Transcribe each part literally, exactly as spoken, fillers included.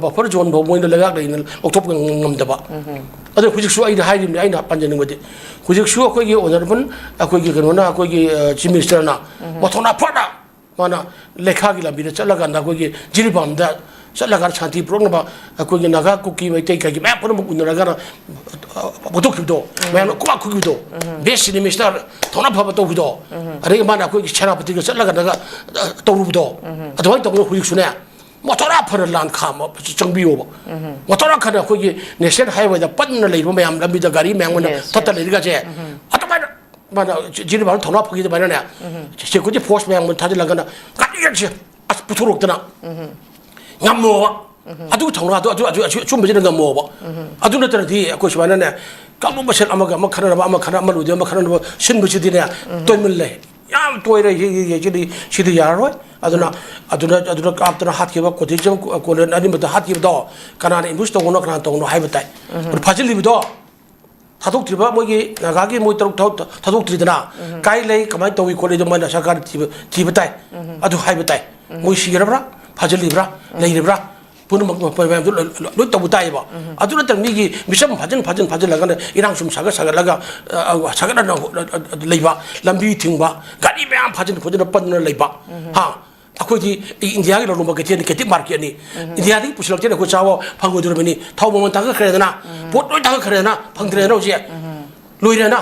Buffer zone ꯐꯥꯎ ꯃꯣꯏꯅ ꯂꯩꯉꯥꯛ ꯂꯩꯅ ꯂꯧꯊꯣꯛꯄ ꯉꯝꯗꯕ꯫ ꯑꯗꯣ ꯍꯧꯖꯤꯛꯁꯨ ꯑꯩꯅ ꯍꯥꯏꯔꯤꯕꯅꯤ, ꯑꯩꯅ ꯄꯟꯖꯅꯤꯡꯕꯗꯤ, ꯍꯧꯖꯤꯛꯁꯨ ꯑꯩꯈꯣꯏꯒꯤ ꯑꯣꯅꯔꯦꯕꯜ, ꯑꯩꯈꯣꯏꯒꯤ ꯀꯩꯅꯣꯅ, ꯑꯩꯈꯣꯏꯒꯤ ꯆꯤꯐ ꯃꯤꯅꯤꯁꯇꯔꯅ ꯃꯊꯧꯅꯥ ꯐꯅ ꯃꯥꯅ ꯂꯩꯈꯥꯒꯤ ꯂꯝꯕꯤꯗ ꯆꯠꯂꯀꯥꯟꯗ, ꯑꯩꯈꯣꯏꯒꯤ ꯖꯤꯔꯤꯕꯥꯝꯗ ꯆꯠꯂꯀꯥꯟꯗ ꯁꯥꯟꯇꯤ ꯄꯨꯔꯛꯅꯕ ꯑꯩꯈꯣꯏꯒꯤ ꯅꯥꯒꯥ, ꯀꯨꯀꯤ, ꯃꯩꯇꯩ ꯀꯩꯒꯤ ꯃꯌꯥꯝ ꯄꯨꯝꯅꯃꯛ ꯎꯅꯔꯒ ꯄꯨꯊꯣꯛꯈꯤꯕꯗꯣ, ꯃꯌꯥꯝꯅ ꯈꯨꯕꯥꯛ ꯈꯨꯈꯤꯕꯗꯣ, ꯕꯦꯁ ꯆꯤꯐ ꯃꯤꯅꯤꯁꯇꯔ ꯊꯧꯅꯥ ꯐꯕ ꯇꯧꯕꯗꯣ, ꯑꯗꯒꯤ ꯃꯥꯅ ꯑꯩꯈꯣꯏꯒꯤ ꯁꯦꯅꯥꯄꯇꯤꯒ ꯆꯠꯂꯒ ꯇꯧꯔꯨꯕꯗꯣ, ꯑꯗꯨꯃꯥꯏꯅ ꯇꯧꯗꯅ ꯍꯧꯖꯤꯛꯁꯨꯅꯦ ꯃꯊꯧꯅꯥ ꯐꯅ ꯂꯥꯟ ꯈꯥꯝꯕ ꯆꯪꯕꯤꯌꯣꯕ꯫ ꯃꯊꯧꯅꯥ ꯈꯅ ꯑꯩꯈꯣꯏꯒꯤ ꯅꯦꯁꯅꯦꯜ ꯍꯥꯏꯋꯦꯗ ꯄꯟꯅ ꯂꯩꯕ ꯃꯌꯥꯝ, ꯂꯝꯕꯤꯗ ꯒꯥꯔꯤ ꯃꯌꯥꯝ ꯑꯣꯏꯅ ꯊꯠꯇ ꯂꯩꯔꯤꯒꯁꯦ, ꯑꯗꯨꯃꯥꯏꯅ ꯃꯥꯅ ꯖꯤꯔꯤꯕꯥꯝ ꯊꯧꯅꯥ ꯐꯈꯤ ꯑꯗꯨꯃꯥꯏꯅꯅꯦ, ꯁꯦꯀ꯭ꯌꯨꯔꯤꯇꯤ ꯐꯣꯔꯁ ꯃꯌꯥꯝ ꯊꯥꯖꯤꯜꯂꯒꯅ ꯒꯥꯔꯤꯒꯁꯦ ꯑꯁ ꯄꯨꯊꯣꯔꯛꯇꯅ ꯉꯝꯃꯣꯕ꯫ ꯑꯗꯨ ꯊꯧꯅꯥꯗꯣ, ꯑꯗꯨ, ꯑꯗꯨ, ꯑꯆꯨ-, ꯑꯆꯨꯝꯕꯁꯤꯅ ꯉꯝꯃꯣꯕ꯫ ꯑꯗꯨ ꯅꯠꯇ꯭ꯔꯗꯤ ꯑꯩꯈꯣꯏ ꯁꯨꯃꯥꯏꯅꯅꯦ, ꯀꯥꯡꯂꯨꯞ ꯃꯁꯦꯜ ꯑꯃꯒ ꯑꯃ ꯈꯠꯅꯅꯕ, ꯑꯃ ꯈꯠꯅ-, ꯑꯃ ꯂꯣꯏꯗꯣꯏ ꯑꯃ ꯈꯠꯅꯅꯕ ꯁꯤꯟꯕꯁꯤꯗꯤꯅꯦ, ꯇꯣꯏꯃꯜꯂꯦ꯫ ꯌꯥꯝ ꯇꯣꯏꯔꯦ꯫ ꯁꯤ-, ꯁꯤ-, ꯁꯤꯗꯤ, ꯁꯤꯗꯤ ꯌꯥꯔꯔꯣꯏ꯫ ꯑꯗꯨꯅ, ꯑꯗꯨꯅ, ꯑꯗꯨꯅ ꯀꯥꯞꯇꯅ ꯍꯥꯠꯈꯤꯕ, ꯀꯣꯊꯤ ꯆꯪ-, ꯀꯣꯂꯦꯟ ꯑꯅꯤꯃꯛꯇ ꯍꯥꯠꯈꯤꯕꯗꯣ, ꯀꯅꯥꯅ ꯏꯝꯕꯨꯁ ꯇꯧꯕꯅꯣ, ꯀꯅꯥꯅ ꯇꯧꯕꯅꯣ ꯍꯥꯏꯕ ꯇꯥꯏ꯫ ꯑꯗꯨ ꯐꯥꯖꯤꯜꯂꯤꯕꯗꯣ, ꯊꯥꯗꯣꯛꯇ꯭ꯔꯤꯕ, ꯃꯣꯏꯒꯤ ꯅꯥꯒꯥꯒꯤ ꯃꯣꯏ ꯇꯔꯨꯛ ꯊꯥ-, ꯊꯥꯗꯣꯛꯇ꯭ꯔꯤꯗꯅ, ꯀꯥꯏ ꯂꯩ, ꯀꯃꯥꯏꯅ ꯇꯧꯏ ꯈꯣꯠꯂꯤꯗꯣ ꯃꯣꯏꯅ ꯁꯔꯀꯥꯔꯗ ꯊꯤꯕ, ꯊꯤꯕ ꯇꯥꯏ꯫ ꯑꯗꯨ ꯍꯥꯏꯕ ꯇꯥꯏ꯫ ꯃꯣꯏ ꯁꯤꯈ꯭ꯔꯕ꯭ꯔꯥ, ꯐꯥꯖꯤꯜꯂꯤꯕ꯭ꯔꯥ, ꯂꯩꯔꯤꯕ꯭ꯔꯥ, ꯄꯨꯝꯅꯃꯛ ꯃꯌꯥꯝꯗꯨ ꯂꯣꯏ, ꯂꯣꯏ ꯇꯧꯕ ꯇꯥꯏꯌꯦꯕ꯫ ꯑꯗꯨ ꯅꯠꯇꯅ ꯃꯤꯒꯤ ꯃꯤꯆꯝ ꯐꯥꯖꯤꯟ, ꯐꯥꯖꯤꯟ, ꯐꯥꯖꯤꯜꯂꯒꯅ ꯏꯔꯥꯡ ꯁꯨꯝ ꯁꯥꯒꯠ, ꯁꯥꯒꯠꯂꯒ, ꯑ, ꯑ, ꯁꯥꯒꯠꯅꯅ ꯂꯩꯕ, ꯂꯝꯕꯤ ꯊꯤꯡꯕ, ꯒꯥꯔꯤ ꯃꯌꯥꯝ ꯐꯥꯖꯤꯟ ꯈꯣꯠꯆꯤꯟꯅ ꯄꯟꯗꯨꯅ ꯂꯩꯕ꯫ ꯍꯥ? ꯑꯩꯈꯣꯏꯗꯤ ꯏꯟꯗꯤꯌꯥꯒꯤ ꯂꯂꯣꯟꯕ ꯀꯩꯊꯦꯜꯅꯤ, ꯀꯦꯇꯤꯛ ꯃꯥꯔꯀꯦꯠꯅꯤ꯫ ꯏꯟꯗꯤꯌꯥꯗꯒꯤ ꯄꯨꯁꯤꯜꯂꯛꯇꯦꯅ ꯑꯩꯈꯣꯏ ꯆꯥꯕ ꯐꯪꯉꯣꯏꯗꯧꯔꯕꯅꯤ꯫ ꯊꯥꯎ ꯃꯃꯜ ꯇꯥꯡꯈꯠꯈ꯭ꯔꯦꯗꯅ, ꯄꯣꯠ ꯂꯣꯏ ꯇꯥꯡꯈꯠꯈ꯭ꯔꯦꯗꯅ, ꯐꯪꯗ꯭ꯔꯦꯗꯅ ꯍꯧꯖꯤꯛ꯫ ꯂꯣꯏꯔꯦꯅ꯫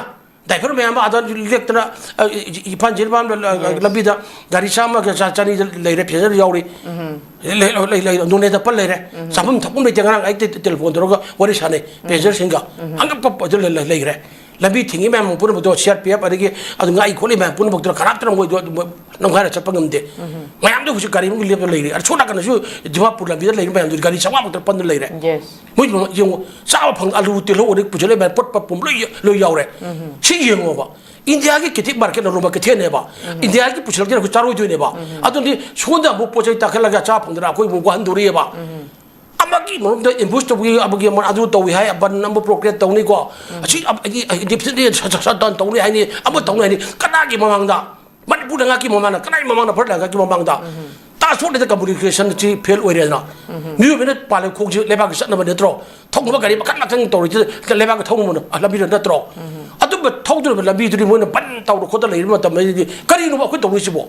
ꯗ꯭ꯔꯥꯏꯚꯔ ꯃꯌꯥꯝ ꯑꯃ ꯑꯥꯗ ꯂꯦꯛꯇꯅ, ꯑ, ꯏꯝꯐꯥꯜ ꯖꯤꯔꯤꯕꯥꯝ ꯂꯝꯕꯤꯗ ꯒꯥꯔꯤ ꯆꯥꯝꯃꯒ ꯆꯥ-, ꯆꯅꯤꯗ ꯂꯩꯔꯦ, ꯄꯦꯁꯦꯟꯖꯔ ꯌꯥꯎꯔꯤ꯫ ꯂꯩ-, ꯂꯩ-, ꯂꯩ-, ꯅꯣꯅꯦꯗ ꯄꯜ ꯂꯩꯔꯦ꯫ ꯆꯥꯐꯝ ꯊꯛꯐꯝ ꯂꯩꯇꯦ꯫ ꯉꯔꯥꯡ ꯑꯩ ꯇꯦ-, ꯇꯦꯂꯤꯐꯣꯟ ꯇꯧꯔꯒ ꯋꯥꯔꯤ ꯁꯥꯟꯅꯩ ꯄꯦꯁꯦꯟꯖꯔꯁꯤꯡꯒ꯫ ꯑꯉꯛꯄ ꯄ-, ꯑꯗꯨ ꯂꯩ-, ꯂꯩ-, ꯂꯩꯈ꯭ꯔꯦ꯫ ꯂꯝꯕꯤ ꯊꯤꯡꯉꯤ ꯃꯌꯥꯝ ꯄꯨꯝꯅꯃꯛꯇꯣ ꯁꯤ ꯑꯥꯔ ꯄꯤ ꯑꯦꯐ ꯑꯗꯒꯤ ꯑꯗꯨ ꯉꯥꯛꯏ ꯈꯣꯠꯂꯤ ꯃꯌꯥꯝ ꯄꯨꯝꯅꯃꯛꯇꯨꯅ ꯀꯅꯥꯝꯇꯅ ꯃꯣꯏꯗꯣ ꯑꯗꯨꯝ ꯅꯝꯈꯥꯏꯔ ꯆꯠꯄ ꯉꯝꯗꯦ꯫ ꯃꯌꯥꯝꯗꯣ ꯍꯧꯖꯤꯛ ꯒꯥꯔꯤ ꯃꯅꯨꯡꯗ ꯂꯦꯞꯄ ꯂꯩꯔꯤ꯫ ꯑꯗ ꯁꯣꯝ ꯅꯥꯀꯟꯗꯁꯨ ꯗꯤꯃꯥꯄꯨꯔ ꯂꯝꯕꯤꯗ ꯂꯩꯔꯤ ꯃꯌꯥꯝꯗꯨ ꯒꯥꯔꯤ ꯆꯥꯝꯃꯉꯥꯃꯨꯛꯇ ꯄꯟꯗꯨꯅ ꯂꯩꯔꯦ꯫ ꯃꯣꯏ ꯌꯦꯡꯉꯣ, ꯆꯥꯕ ꯐꯪ, ꯑꯂꯨ, ꯇꯤꯜꯍꯧ, ꯑꯗꯩ ꯄꯨꯁꯤꯜꯂꯛꯏ ꯃꯌꯥꯝ, ꯄꯣꯠ, ꯄꯣꯠ ꯄꯨꯝ ꯂꯣꯏ, ꯂꯣꯏ ꯌꯥꯎꯔꯦ꯫ ꯁꯤ ꯌꯦꯡꯉꯣꯕ, ꯏꯟꯗꯤꯌꯥꯒꯤ ꯀꯦꯇꯤꯛ ꯃꯥꯔꯀꯦꯠ, ꯂꯂꯣꯟꯕ ꯀꯩꯊꯦꯜꯅꯦꯕ꯫ ꯏꯟꯗꯤꯌꯥꯒꯤ ꯄꯨꯁꯤꯜꯂꯛꯇꯦꯅ ꯑꯩꯈꯣꯏ ꯆꯥꯔꯣꯏꯗꯣꯏꯅꯦꯕ꯫ ꯑꯗꯨꯗꯤ ꯁꯣꯝꯗ ꯑꯃꯨꯛ ꯄꯣꯠ ꯆꯩ ꯇꯥꯡꯈꯠꯂꯒ ꯆꯥ ꯐꯪꯗꯅ ꯑꯩꯈꯣꯏ ꯑꯃꯨꯛ ꯋꯥꯍꯟꯗꯣꯔꯤꯑꯕ꯫ ꯑꯃꯒꯤ ꯃꯔꯨꯝꯗ ꯑꯦꯝꯕꯨꯁ ꯇꯧꯕꯒꯤ, ꯑꯃꯒꯤ ꯑꯃ ꯑꯗꯨ ꯇꯧꯏ ꯍꯥꯏ, ꯕꯟ ꯑꯃ ꯄ꯭ꯔꯣꯀ꯭ꯔꯦꯠ ꯇꯧꯅꯤꯀꯣ꯫ ꯑꯁꯤ ꯑꯃ, ꯑꯩꯒꯤ, ꯑꯩꯒꯤ ꯗꯤꯐꯤꯁꯤꯠ ꯁꯠ, ꯁꯠ, ꯁꯠ ꯇꯧꯅꯤ ꯍꯥꯏꯅꯤ, ꯑꯃ ꯇꯧꯅꯤ ꯍꯥꯏꯅꯤ꯫ ꯀꯅꯥꯒꯤ ꯃꯃꯥꯡꯗ? ꯃꯅꯤꯄꯨꯔ ꯂꯩꯉꯥꯛꯀꯤ ꯃꯃꯥꯡꯗ, ꯀꯅꯥꯒꯤ ꯃꯃꯥꯡꯗ? ꯚꯥꯔꯠ ꯂꯩꯉꯥꯛꯀꯤ ꯃꯃꯥꯡꯗ꯫ ꯑꯁꯣꯛꯂꯤꯗ ꯀꯝꯃꯨꯅꯤꯀꯦꯁꯟꯁꯤ ꯐꯦꯜ ꯑꯣꯏꯔꯦꯗꯅ꯫ ꯃꯤꯑꯣꯏꯕꯅ ꯄꯥꯜꯂꯤꯕ ꯈꯣꯡꯁꯦ ꯂꯩꯕꯥꯛꯀꯤ ꯆꯠꯅꯕ ꯅꯠꯇ꯭ꯔꯣ? ꯊꯧꯅꯕ ꯒꯥꯔꯤ ꯃꯈꯜ ꯃꯈꯜ ꯇꯧꯔꯤꯁꯤ ꯂꯩꯕꯥꯛꯀꯤ ꯊꯧꯅꯕ ꯂꯝꯕꯤꯗ ꯅꯠꯇ꯭ꯔꯣ? ꯑꯗꯨꯝꯕ ꯊꯧꯗꯣꯔꯤꯕ ꯂꯝꯕꯤꯗꯨꯗꯤ ꯃꯣꯏꯅ ꯕꯟ ꯇꯧꯔ ꯈꯣꯠꯇ ꯂꯩꯔꯤꯕ ꯃꯇꯝꯗꯗꯤ ꯀꯔꯤꯅꯣꯕ ꯑꯩꯈꯣꯏ ꯇꯧꯔꯤꯁꯤꯕꯣ?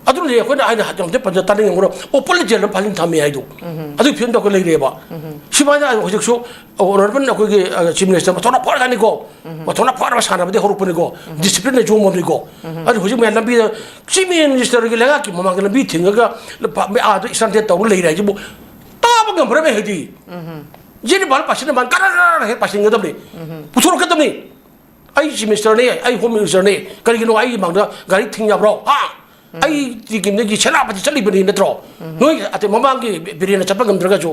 ꯑꯗꯨꯅꯗꯤ ꯑꯩꯈꯣꯏꯅ, ꯑꯩꯅ ꯌꯥꯝ ꯄꯟꯖ ꯇꯥꯅꯤꯡꯉꯝꯒꯅꯣ, ꯑꯣꯄꯟ ꯖꯦꯜ ꯑꯃ ꯐꯥꯖꯤꯟ ꯊꯝꯃꯦ ꯍꯥꯏꯗꯣ꯫ ꯑꯗꯨꯒꯤ ꯐꯤꯕꯝꯗ ꯑꯩꯈꯣꯏ ꯂꯩꯔꯦꯕ꯫ ꯁꯤꯃꯥꯏꯅ ꯍꯧꯖꯤꯛꯁꯨ ꯑꯣꯅꯔꯦꯕꯜ ꯑꯩꯈꯣꯏꯒꯤ, ꯑ, ꯆꯤꯐ ꯃꯤꯅꯤꯁꯇꯔ ꯃꯊꯧꯅꯥ ꯐꯔꯖꯥꯠꯅꯤꯀꯣ꯫ ꯃꯊꯧꯅꯥ ꯐꯔꯕ ꯁꯥꯟꯅꯕꯗꯤ ꯍꯧꯔꯛꯄꯅꯤꯀꯣ꯫ ꯗꯤꯁꯤꯄ꯭ꯂꯤꯟꯅ ꯌꯣꯝꯃꯕꯅꯤꯀꯣ꯫ ꯑꯗꯨ ꯍꯧꯖꯤꯛ ꯃꯌꯥꯝ ꯂꯝꯕꯤꯗ ꯆꯤꯐ ꯃꯤꯅꯤꯁꯇꯔꯒꯤ ꯂꯩꯉꯥꯛꯀꯤ ꯃꯃꯥꯡꯗ ꯂꯝꯕꯤ ꯊꯤꯡꯉꯒ ꯂꯨꯄꯥ, ꯑꯥꯗ ꯏꯁꯇꯟ ꯇꯧꯔ ꯂꯩꯔꯦ ꯍꯥꯏꯁꯤꯕꯨ ꯇꯥꯕ ꯉꯝꯕ꯭ꯔꯕ ꯍꯥꯏꯗꯤ? ꯖꯦꯅꯤꯐꯔ ꯄꯥꯁꯤꯟꯅ ꯃꯥꯅ ꯀꯔ ꯀꯔ ꯍꯦꯛ ꯄꯥꯁꯤꯟꯒꯗꯕꯅꯤ꯫ ꯄꯨꯊꯣꯔꯛꯀꯗꯕꯅꯤ꯫ ꯑꯩ ꯆꯤꯐ ꯃꯤꯅꯤꯁꯇꯔꯅꯤ, ꯑꯩ ꯍꯣꯝ ꯃꯤꯅꯤꯁꯇꯔꯅꯤ, ꯀꯔꯤꯒꯤꯅꯣ ꯑꯩꯒꯤ ꯃꯥꯡꯗ ꯒꯥꯔꯤ ꯊꯤꯡ ꯌꯥꯕ꯭ꯔꯣ? ꯍꯥ? ꯑꯩ ꯇꯤꯀꯤꯝꯗꯒꯤ ꯁꯦꯅꯥꯄꯇꯤ ꯆꯠꯂꯤꯕꯅꯤ ꯅꯠꯇ꯭ꯔꯣ? ꯅꯣꯏ ꯑꯇꯩ ꯃꯃꯥꯡꯒꯤ ꯕꯤꯔꯦꯟꯅ ꯆꯠꯄ ꯉꯝꯗ꯭ꯔꯒꯁꯨ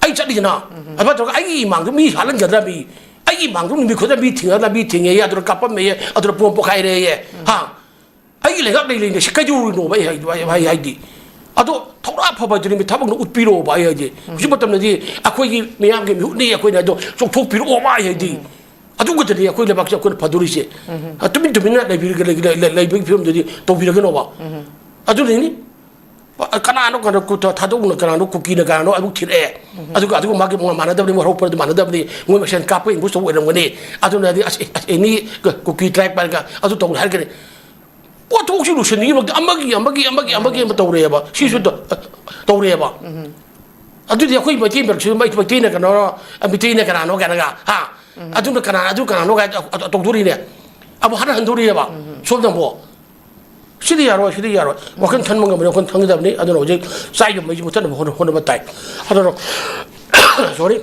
ꯑꯩ ꯆꯠꯂꯤꯗꯅ꯫ ꯑꯗꯨꯃꯥꯏꯅ ꯇꯧꯔꯒ ꯑꯩꯒꯤ ꯏꯃꯥꯡꯗ ꯃꯤ ꯍꯥꯠꯍꯟꯒꯗ꯭ꯔꯥ ꯃꯤ? ꯑꯩꯒꯤ ꯏꯃꯥꯡꯗ ꯅꯨꯃꯤꯠ ꯈꯨꯗꯤꯡ ꯃꯤ ꯊꯤꯡꯉꯒ ꯃꯤ ꯊꯤꯡꯉꯦ, ꯑꯗꯨꯅ ꯀꯥꯞꯄꯝꯃꯦ, ꯑꯗꯨꯅ ꯄꯣꯝ ꯄꯣꯈꯥꯏꯔꯦꯌꯦ꯫ ꯍꯥ? ꯑꯩꯒꯤ ꯂꯩꯉꯥꯛ ꯂꯩ ꯂꯩꯅ ꯁꯤ ꯀꯩꯗꯧꯔꯤꯅꯣꯕ ꯑꯩ ꯍꯥꯏꯗꯣ? ꯑꯩ, ꯑꯩ ꯍꯥꯏꯗꯤ꯫ ꯑꯗꯣ ꯊꯧꯔꯥ ꯐꯕ ꯍꯥꯏꯗꯨꯅꯤ ꯃꯤ ꯊꯕꯛꯅ ꯎꯠꯄꯤꯔꯛꯑꯣꯕ ꯑꯩ ꯍꯥꯏꯗꯤ꯫ ꯍꯧꯖꯤꯛ ꯃꯇꯝꯗꯗꯤ ꯑꯩꯈꯣꯏꯒꯤ ꯃꯤꯌꯥꯝꯒꯤ ꯃꯤꯍꯨꯠꯅꯤ ꯑꯩꯈꯣꯏꯅ ꯑꯗꯣ ꯆꯥꯎꯊꯣꯛꯄꯤꯔꯛꯑꯣꯕ ꯑꯩ ꯍꯥꯏꯗꯤ꯫ ꯑꯗꯨꯒꯗꯅꯤ ꯑꯩꯈꯣꯏ ꯂꯩꯕꯥꯛꯁꯦ ꯑꯩꯈꯣꯏꯅ ꯐꯗꯣꯔꯤꯁꯦ꯫ ꯑ, ꯇꯨꯃꯤꯟ ꯇꯨꯃꯤꯟꯅ ꯂꯩꯕꯤꯔꯒ ꯂꯩ-, ꯂꯩ-, ꯂꯩ-, ꯂꯩꯕꯒꯤ ꯐꯤꯕꯝꯗꯨꯗꯤ ꯇꯧꯕꯤꯔꯒꯅꯣꯕ꯫ ꯑꯗꯨꯅꯤꯅꯤ꯫ ꯄ-, ꯀꯅꯥꯅꯣ, ꯀꯅꯥꯅꯣ ꯀꯨ-, ꯊꯥꯗꯣꯛꯅ ꯀꯅꯥꯅꯣ ꯀꯨꯀꯤꯅ ꯀꯅꯥꯅꯣ ꯑꯃꯨꯛ ꯊꯤꯔꯛꯑꯦ꯫ ꯑꯗꯨꯒ, ꯑꯗꯨꯒ ꯃꯥꯒꯤ ꯃꯥꯟꯅꯗꯕꯅꯤ, ꯃꯣꯏ ꯍꯧꯔꯛꯄꯗꯗꯤ ꯃꯥꯟꯅꯗꯕꯅꯤ, ꯃꯣꯏ ꯃꯁꯦꯟ ꯀꯥꯞꯄ ꯏꯟꯕꯨꯁ ꯇꯧꯕ ꯑꯣꯏꯔꯝꯒꯅꯤ꯫ ꯑꯗꯨꯅꯗꯤ ꯑꯁ, ꯑꯦ, ꯑꯁ, ꯑꯦꯅꯤ ꯀ-, ꯀꯨꯀꯤ ꯇ꯭ꯔꯥꯏꯕ ꯍꯥꯏꯔꯒ ꯑꯗꯨ ꯇꯧꯅꯤ ꯍꯥꯏꯔꯒꯅꯤ꯫ ꯄꯣꯠꯊꯣꯛꯁꯤ ꯂꯣꯏꯁꯤꯟꯅꯤꯡꯉꯤꯃꯛꯇ ꯑꯃꯒꯤ, ꯑꯃꯒꯤ, ꯑꯃꯒꯤ, ꯑꯃꯒꯤ ꯑꯃ ꯇꯧꯔꯦꯕ꯫ ꯁꯤꯁꯨ ꯇ-, ꯇꯧꯔꯦꯕ꯫ ꯑꯗꯨꯗꯤ ꯑꯩꯈꯣꯏ ꯃꯩꯇꯩ ꯃꯔꯛꯁꯤꯗ ꯃꯩ-, ꯃꯩꯇꯩꯅ ꯀꯅꯥꯅꯣ, ꯃꯩꯇꯩꯅ ꯀꯅꯥꯅꯣ ꯀꯥꯏꯅꯒ, ꯍꯥ? ꯑꯗꯨꯅ ꯀꯅꯥ, ꯑꯗꯨ ꯀꯅꯥꯅꯣ ꯀꯥꯏꯅ ꯇꯧ-, ꯇꯧꯗꯣꯔꯤꯅꯦ꯫ ꯑꯃꯨꯛ ꯍꯟꯅ ꯍꯟꯗꯣꯔꯤꯑꯕ ꯁꯣꯝꯗ ꯑꯃꯨꯛ꯫ ꯁꯤꯗꯤ ꯌꯥꯔꯣꯏ, ꯁꯤꯗꯤ ꯌꯥꯔꯣꯏ꯫ ꯋꯥꯈꯜ ꯈꯟꯕ ꯉꯝꯕꯅꯤ, ꯋꯥꯈꯜ ꯈꯟꯒꯗꯕꯅꯤ꯫ ꯑꯗꯨꯅ ꯍꯧꯖꯤꯛ ꯆꯥꯏꯕ ꯃꯩꯁꯤ ꯃꯨꯊꯠꯅꯕ ꯍꯣꯠꯅ-, ꯍꯣꯠꯅꯕ ꯇꯥꯏ꯫ ꯑꯗꯨꯅ, sorry,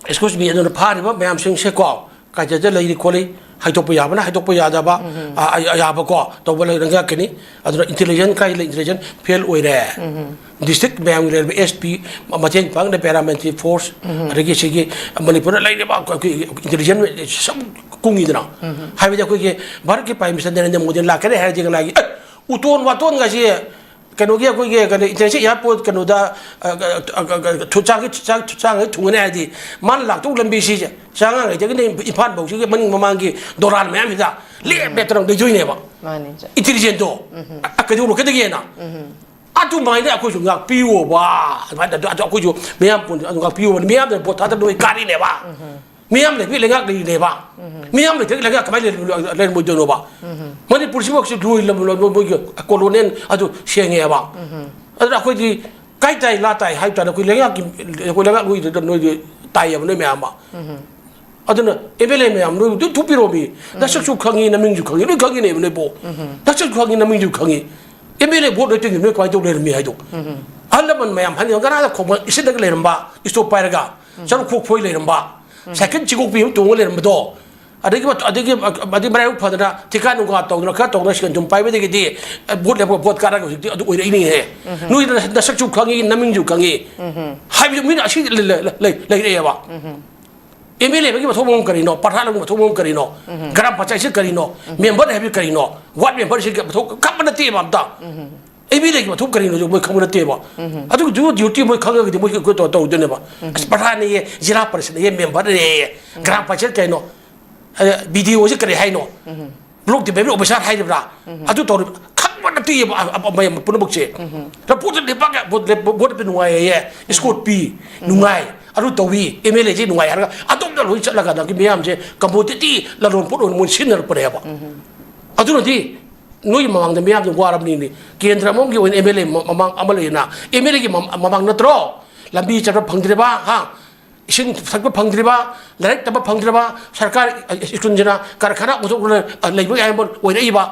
excuse me, ꯑꯗꯨꯅ ꯐꯥꯔꯤꯕ ꯃꯌꯥꯝꯁꯤꯡꯁꯦꯀꯣ, ꯀꯥꯏꯗꯗ ꯂꯩꯔꯤ ꯈꯣꯠꯂꯤ, ꯍꯥꯏꯗꯣꯛꯄ ꯌꯥꯕꯅ ꯍꯥꯏꯗꯣꯛꯄ ꯌꯥꯗꯕ, ꯑ, ꯑ, ꯌꯥꯕꯀꯣ, ꯇꯧꯕ ꯂꯩꯔꯒ ꯀꯅꯤ꯫ ꯑꯗꯨꯅ ꯏꯟꯇꯦꯂꯤꯖꯦꯟꯁ ꯀꯥꯏ ꯂꯩ, ꯏꯟꯇꯦꯂꯤꯖꯦꯟꯁ ꯐꯦꯜ ꯑꯣꯏꯔꯦ꯫ ꯗꯤꯁꯇ꯭ꯔꯤꯛ ꯃꯌꯥꯝꯒꯤ ꯂꯩꯔꯤꯕ ꯑꯦꯁ ꯄꯤ ꯃꯇꯦꯡ ꯄꯥꯡꯅ ꯄꯦꯔꯥꯃꯤꯂꯤꯇꯔꯤ ꯐꯣꯔꯁ, ꯑꯗꯒꯤ ꯁꯤꯒꯤ ꯃꯅꯤꯄꯨꯔꯗ ꯂꯩꯔꯤꯕ ꯑꯩꯈꯣꯏ ꯏꯟꯇꯦꯂꯤꯖꯦꯟꯁ ꯁꯨꯝ ꯀꯨꯡꯉꯤꯗꯅ꯫ ꯍꯥꯏꯕꯗꯤ ꯑꯩꯈꯣꯏꯒꯤ ꯚꯥꯔꯠꯀꯤ ꯄ꯭ꯔꯥꯏꯝ ꯃꯤꯅꯤꯁꯇꯔ ꯅꯔꯦꯟꯗ꯭ꯔ ꯃꯣꯗꯤꯅ ꯂꯥꯛꯀꯅꯤ ꯍꯥꯏꯔꯗꯤ ꯀꯅꯥꯒꯤ, ꯑꯦ, ꯎꯇꯣꯟ ꯋꯥꯇꯣꯟꯒꯁꯦ ꯀꯩꯅꯣꯒꯤ ꯑꯩꯈꯣꯏꯒꯤ ꯀꯩꯅꯣ ꯏꯟꯇꯔꯅꯦꯁꯅꯦꯜ ꯑꯦꯌꯥꯔꯄꯣꯔꯠ ꯀꯩꯅꯣꯗ, ꯑ, ꯑ, ꯑ, ꯑ, ꯊꯨ-, ꯆꯥꯡ-, ꯆꯥꯡ-, ꯆꯥꯡ ꯊꯨꯡꯒꯅꯤ ꯍꯥꯏꯔꯗꯤ ꯃꯥꯅ ꯂꯥꯛꯇꯧ ꯂꯝꯕꯤꯁꯤ ꯆꯥꯉꯥꯡꯉꯩꯗꯒꯤꯅ ꯏꯝꯐꯥꯜ ꯐꯥꯎꯁꯤꯒꯤ ꯃꯅꯤꯡ ꯃꯃꯥꯡꯒꯤ ꯗꯣꯂꯥꯟ ꯃꯌꯥꯝꯁꯤꯗ ꯂꯦꯞ ꯂꯦꯞꯇꯅ ꯂꯩꯗꯣꯏꯅꯦꯕ꯫ ꯃꯥꯅꯤ, ꯁꯦ꯫ ꯏꯟꯇꯦꯂꯤꯖꯦꯟꯗꯣ꯫ ꯑ, ꯀꯩꯗꯧꯔꯛꯀꯗꯒꯦꯅ꯫ ꯑꯗꯨꯃꯥꯏꯅ ꯑꯩꯈꯣꯏꯁꯨ ꯉꯥꯛꯄꯤꯌꯣꯕ꯫ ꯑꯗꯨꯃꯥꯏꯅ ꯑꯗꯨ ꯑꯩꯈꯣꯏꯁꯨ ꯃꯤꯌꯥꯝ ꯄꯨꯟ-, ꯑꯗꯨ ꯉꯥꯛꯄꯤꯌꯣꯕ꯫ ꯃꯤꯌꯥꯝꯅ ꯚꯣꯠ ꯊꯥꯗ ꯅꯣꯏ ꯀꯥꯔꯤꯅꯦꯕ꯫ ꯃꯤꯌꯥꯝ ꯂꯩꯕꯒꯤ ꯂꯩꯉꯥꯛ ꯂꯩꯔꯤꯅꯦꯕ꯫ ꯃꯤꯌꯥꯝ ꯂꯩꯇ꯭ꯔꯗꯤ ꯂꯩꯉꯥꯛ ꯀꯃꯥꯏꯅ ꯂꯩꯔꯝ-, ꯂꯩꯔꯝꯃꯣꯏꯗꯣꯏꯅꯣꯕ? ꯃꯅꯤꯄꯨꯔꯁꯤꯃꯛꯁꯤ ꯂꯣꯏ ꯂꯝ-, ꯂꯝ-, ꯃꯣꯏꯒꯤ ꯀꯣꯂꯣꯅꯦꯜ ꯑꯗꯨ ꯁꯦꯡꯉꯦꯕ꯫ ꯑꯗꯨꯅ ꯑꯩꯈꯣꯏꯗꯤ ꯀꯥꯏ ꯇꯥꯏ ꯂꯥ ꯇꯥꯏ ꯍꯥꯏꯕ ꯇꯥꯔꯦ꯫ ꯑꯩꯈꯣꯏ ꯂꯩꯉꯥꯛꯀꯤ, ꯑꯩꯈꯣꯏ ꯂꯩꯉꯥꯛ ꯂꯣꯏꯗꯨꯗ ꯅꯣꯏꯗꯤ ꯇꯥꯏꯌꯦꯕ ꯅꯣꯏ ꯃꯌꯥꯝ ꯑꯃ꯫ ꯑꯗꯨꯅ ꯑꯦꯝ ꯑꯦꯜ ꯑꯦ ꯃꯌꯥꯝ ꯅꯣꯏ ꯑꯗꯨꯝ ꯊꯣꯛꯄꯤꯔꯣꯃꯤ꯫ ꯅꯁꯛꯁꯨ ꯈꯪꯉꯤ, ꯅꯃꯤꯡꯁꯨ ꯈꯪꯉꯤ, ꯂꯣꯏ ꯈꯪꯉꯤꯅꯦꯕ ꯅꯣꯏꯕꯨ꯫ ꯅꯁꯛꯁꯨ ꯈꯪꯉꯤ, ꯅꯃꯤꯡꯁꯨ ꯈꯪꯉꯤ꯫ ꯑꯦꯝ ꯑꯦꯜ ꯑꯦ ꯚꯣꯠ ꯂꯣꯏ ꯇꯤꯡꯉꯤ ꯅꯣꯏ ꯀꯃꯥꯏꯅ ꯇꯧ ꯂꯩꯔꯝꯃꯤ ꯍꯥꯏꯗꯣ꯫ ꯑꯍꯜ ꯂꯃꯟ ꯃꯌꯥꯝ ꯍꯥꯏꯅ ꯒꯔꯥꯗ ꯈꯣꯡꯕ ꯏꯁꯤꯠꯂꯒ ꯂꯩꯔꯝꯕ, ꯏꯁꯇꯣꯞ ꯄꯥꯏꯔꯒ, ꯆꯔꯨ ꯈꯣꯛ ꯐꯣꯏ ꯂꯩꯔꯝꯕ, ꯁꯥꯏꯀꯜ ꯆꯤꯒꯣꯛꯄꯤ ꯑꯃ ꯇꯣꯡꯉ ꯂꯩꯔꯝꯕꯗꯣ, ꯑꯗꯒꯤ, ꯑꯗꯒꯤ, ꯑꯗꯒꯤ ꯃꯔꯥꯏꯕꯛ ꯐꯗꯅ ꯊꯤꯀꯥ ꯅꯨꯡꯀꯥ ꯇꯧꯗꯅ ꯈꯔ ꯇꯧꯗꯅ ꯁꯦꯟ ꯊꯨꯝ ꯄꯥꯏꯕꯗꯒꯤꯗꯤ, ꯑꯦ, ꯚꯣꯠ ꯂꯦꯞꯄ ꯚꯣꯠ ꯀꯥꯔꯒ ꯍꯧꯖꯤꯛꯇꯤ ꯑꯗꯨ ꯑꯣꯏꯔꯛꯏꯅꯦꯍꯦ꯫ ꯅꯣꯏ ꯅꯁꯛꯁꯨ ꯈꯪꯉꯤ, ꯅꯃꯤꯡꯁꯨ ꯈꯪꯉꯤ ꯍꯥꯏꯕꯗꯤ ꯃꯤꯅ ꯑꯁꯤ ꯂꯩ-, ꯂꯩ-, ꯂꯩ-, ꯂꯩꯔꯛꯑꯦꯕ꯫ ꯑꯦꯝ ꯑꯦꯜ ꯑꯦ ꯑꯃꯒꯤ ꯃꯊꯧ ꯃꯉꯝ ꯀꯔꯤꯅꯣ? ꯄ꯭ꯔꯙꯥꯟ ꯑꯃꯒꯤ ꯃꯊꯧ ꯃꯉꯝ ꯀꯔꯤꯅꯣ? ꯒ꯭ꯔꯥꯝ ꯄꯟꯆꯥꯌꯠꯁꯤ ꯀꯔꯤꯅꯣ? ꯃꯦꯝꯕꯔ ꯍꯥꯏꯕꯁꯤ ꯀꯔꯤꯅꯣ? ꯋꯥꯔꯗ ꯃꯦꯝꯕꯔꯁꯤ ꯃꯊꯧ ꯀꯔꯝꯕ ꯅꯠꯇꯦꯕ ꯑꯝꯇ? ꯑꯦꯝ ꯑꯦꯜ ꯑꯦꯒꯤ ꯃꯊꯧ ꯀꯔꯤꯅꯣ ꯃꯣꯏ ꯈꯪꯕ ꯅꯠꯇꯦꯕ꯫ ꯑꯗꯨꯒꯤ ꯗ꯭ꯌꯨ-, ꯗ꯭ꯌꯨꯇꯤ ꯃꯣꯏ ꯈꯪꯉꯒꯗꯤ ꯃꯣꯏ ꯀꯩꯅꯣ ꯇꯧ-, ꯇꯧꯗꯣꯏꯅꯦꯕ꯫ ꯑꯁ, ꯄ꯭ꯔꯙꯥꯟꯅꯦꯌꯦ, ꯖꯤꯂꯥ ꯄꯔꯤꯁꯠꯅꯦꯌꯦ, ꯃꯦꯝꯕꯔꯅꯦꯌꯦ, ꯒ꯭ꯔꯥꯝ ꯄꯟꯆꯥꯌꯠ ꯀꯩꯅꯣ, ꯕꯤ ꯗꯤ ꯑꯣꯁꯤ ꯀꯔꯤ ꯍꯥꯏꯅꯣ? ꯕ꯭ꯂꯣꯛ ꯗꯤꯕꯦꯂꯞꯃꯦꯟ ꯑꯣꯐꯤꯁꯥꯔ ꯍꯥꯏꯔꯤꯕ꯭ꯔꯥ? ꯑꯗꯨ ꯇꯧꯔꯤꯕ ꯈꯪꯕ ꯅꯠꯇꯦꯕ, ꯑ-, ꯑ-, ꯃꯌꯥꯝ ꯄꯨꯝꯅꯃꯛꯁꯦ꯫ ꯚꯣꯠ ꯂꯦꯞꯄꯒ ꯚꯣꯠ ꯂꯦꯞꯄ, ꯚꯣꯠ ꯂꯦꯞꯄ ꯅꯨꯡꯉꯥꯏꯌꯦ, ꯏꯁꯀꯣꯠ ꯄꯤ, ꯅꯨꯡꯉꯥꯏ, ꯑꯗꯨ ꯇꯧꯏ, ꯑꯦꯝ ꯑꯦꯜ ꯑꯦꯁꯤ ꯅꯨꯡꯉꯥꯏ ꯍꯥꯏꯔꯒ ꯑꯗꯣꯝꯗ ꯂꯣꯏ ꯆꯠꯂꯒ ꯅꯪꯒꯤ ꯃꯌꯥꯝꯁꯦ ꯀꯃꯣꯗꯤꯇꯤ ꯂꯂꯣꯟ ꯄꯣꯠ ꯑꯣꯏꯅ ꯃꯣꯏ ꯁꯤꯖꯤꯟꯅꯔꯛꯄꯅꯦꯕ꯫ ꯑꯗꯨꯅꯗꯤ ꯅꯣꯏꯒꯤ ꯃꯃꯥꯡꯗ ꯃꯤꯌꯥꯝꯁꯦ ꯋꯥꯔꯕꯅꯤꯅꯦ꯫ ꯀꯦꯟꯗ꯭ꯔ ꯑꯃꯒꯤ ꯑꯣꯏꯅ ꯑꯦꯝ ꯑꯦꯜ ꯑꯦ ꯃ-, ꯃꯃꯥꯡ ꯑꯃ ꯂꯩꯔꯦꯅ, ꯑꯦꯝ ꯑꯦꯜ ꯑꯦꯒꯤ ꯃ-, ꯃꯃꯥꯡ ꯅꯠꯇ꯭ꯔꯣ? ꯂꯝꯕꯤ ꯆꯠꯄ ꯐꯪꯗ꯭ꯔꯤꯕ, ꯍꯥ? ꯏꯁꯤꯡ ꯊꯛꯄ ꯐꯪꯗ꯭ꯔꯤꯕ, ꯂꯥꯏꯔꯤꯛ ꯇꯝꯕ ꯐꯪꯗ꯭ꯔꯤꯕ, ꯁꯔꯀꯥꯔ ꯁ꯭ꯀꯨꯜꯁꯤꯅ ꯀꯔꯈꯥꯅ ꯑꯣꯟꯊꯣꯛꯂꯒ ꯂꯩꯕ ꯌꯥꯕ ꯑꯣꯏꯔꯛꯏꯕ꯫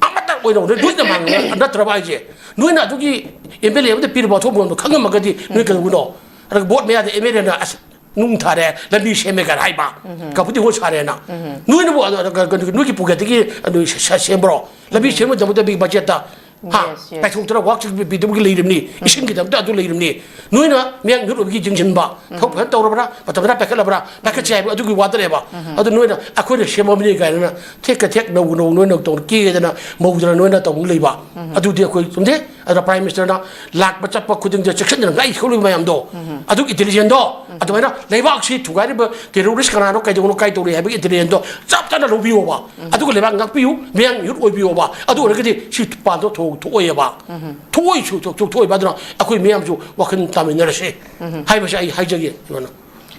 ꯑꯃꯠꯇ ꯑꯣꯏꯅ ꯂꯣꯏꯅ ꯃꯥꯡꯉꯦ ꯅꯠꯇ꯭ꯔꯕ ꯍꯥꯏꯁꯦ? ꯅꯣꯏꯅ ꯑꯗꯨꯒꯤ ꯑꯦꯝ ꯑꯦꯜ ꯑꯦ ꯑꯃꯗ ꯄꯤꯔꯤꯕ ꯋꯥꯊꯣꯛ ꯃꯌꯥꯝꯗꯣ ꯈꯪꯉꯝꯃꯒꯗꯤ ꯅꯣꯏ ꯀꯩꯗꯧꯕꯅꯣ? ꯑꯗꯨꯒ ꯚꯣꯠ ꯃꯌꯥꯗ ꯑꯦꯝ ꯑꯦꯜ ꯑꯦꯅ ꯑꯁ ꯅꯨꯡ ꯊꯥꯔꯦ, ꯂꯝꯕꯤ ꯁꯦꯝꯃꯦ ꯀꯥꯏꯅ ꯍꯥꯏꯕ, ꯀꯝꯄꯨꯇꯤ ꯍꯣꯜ ꯁꯥꯔꯦꯅ꯫ ꯅꯣꯏꯅꯕꯨ ꯑꯗ-, ꯑꯗ-, ꯑꯗ-, ꯅꯣꯏꯒꯤ ꯄꯣꯀꯦꯠꯇꯒꯤ ꯑꯗꯨ ꯁꯦ-, ꯁꯦ-, ꯁꯦꯝꯕ꯭ꯔꯣ? ꯂꯝꯕꯤ ꯁꯦꯝꯕ ꯃꯇꯝꯗ ꯃꯤꯒꯤ ꯕꯖꯦꯠꯇ, ꯍꯥ? Yes, yes. ꯀꯥꯏꯊꯣꯛꯇꯅ ꯋꯥꯛꯁ ꯄꯤꯗꯕꯒꯤ ꯂꯩꯔꯤꯕꯅꯤ, ꯏꯁꯤꯡꯒꯤꯗꯃꯛꯇ ꯑꯗꯨ ꯂꯩꯔꯤꯕꯅꯤ꯫ ꯅꯣꯏꯅ ꯃꯤꯌꯥꯝ ꯃꯤꯍꯨꯠ ꯑꯣꯏꯕꯒꯤ ꯌꯦꯡꯁꯤꯟꯕ, ꯊꯕꯛ ꯐꯖꯅ ꯇꯧꯔꯕ꯭ꯔꯥ, ꯃꯇꯝ ꯐꯖꯅ ꯄꯥꯏꯈꯠꯂꯕ꯭ꯔꯥ, ꯄꯥꯏꯈꯠꯁꯦ ꯍꯥꯏꯕ ꯑꯗꯨꯒꯤ ꯋꯥꯗꯅꯦꯕ꯫ ꯑꯗꯨ ꯅꯣꯏꯅ ꯑꯩꯈꯣꯏꯅ ꯁꯦꯝꯃꯕꯅꯤ ꯀꯥꯏꯅ ꯊꯦꯛꯀ ꯊꯦꯛ ꯅꯧ ꯅꯧ ꯅꯣꯏꯅ ꯇꯧ ꯀꯦꯗꯅ ꯃꯧꯗꯅ ꯅꯣꯏꯅ ꯇꯧ ꯂꯩꯕ꯫ ꯑꯗꯨꯗꯤ ꯑꯩꯈꯣꯏ ꯆꯨꯝꯗꯦ꯫ ꯑꯗꯨꯅ Prime Ministerꯅ ꯂꯥꯛꯄ ꯆꯠꯄ ꯈꯨꯗꯤꯡꯗ ꯆꯦꯛꯁꯤꯟꯗꯅ ꯉꯥꯛꯏ ꯈꯣꯠꯂꯤꯕ ꯃꯌꯥꯝꯗꯣ, ꯑꯗꯨꯒꯤ intelligentꯗꯣ, ꯑꯗꯨꯃꯥꯏꯅ ꯂꯩꯕꯥꯛꯁꯤ ꯊꯨꯒꯥꯏꯔꯤꯕ terrorist ꯀꯅꯥꯅꯣ, ꯀꯩꯗꯧꯕꯅꯣ, ꯀꯥꯏ ꯇꯧꯔꯤ ꯍꯥꯏꯕꯒꯤ intelligentꯗꯣ ꯆꯞ ꯆꯥꯅ ꯂꯧꯕꯤꯌꯣꯕ꯫ ꯑꯗꯨꯒ ꯂꯩꯕꯥꯛ ꯉꯥꯛꯄꯤꯌꯨ, ꯃꯌꯥꯡ ꯌꯨꯠ ꯑꯣꯏꯕꯤꯌꯣꯕ꯫ ꯑꯗꯨ ꯑꯣꯏꯔꯒꯗꯤ ꯁꯤ ꯄꯥꯟꯗꯣ ꯊꯣꯛ-, ꯊꯣꯛꯑꯣꯏꯕ꯫ ꯊꯣꯛꯑꯣꯏ, ꯁꯨ-, ꯊꯣꯛ-, ꯊꯣꯛꯑꯣꯏꯕ꯫ ꯑꯗꯨꯅ ꯑꯩꯈꯣꯏ ꯃꯌꯥꯝꯁꯨ ꯋꯥꯈꯜ ꯇꯥꯃꯤꯟꯅꯔꯁꯤ ꯍꯥꯏꯕꯁꯦ ꯑꯩ ꯍꯥꯏꯖꯒꯦ, ꯏꯃꯥꯅ꯫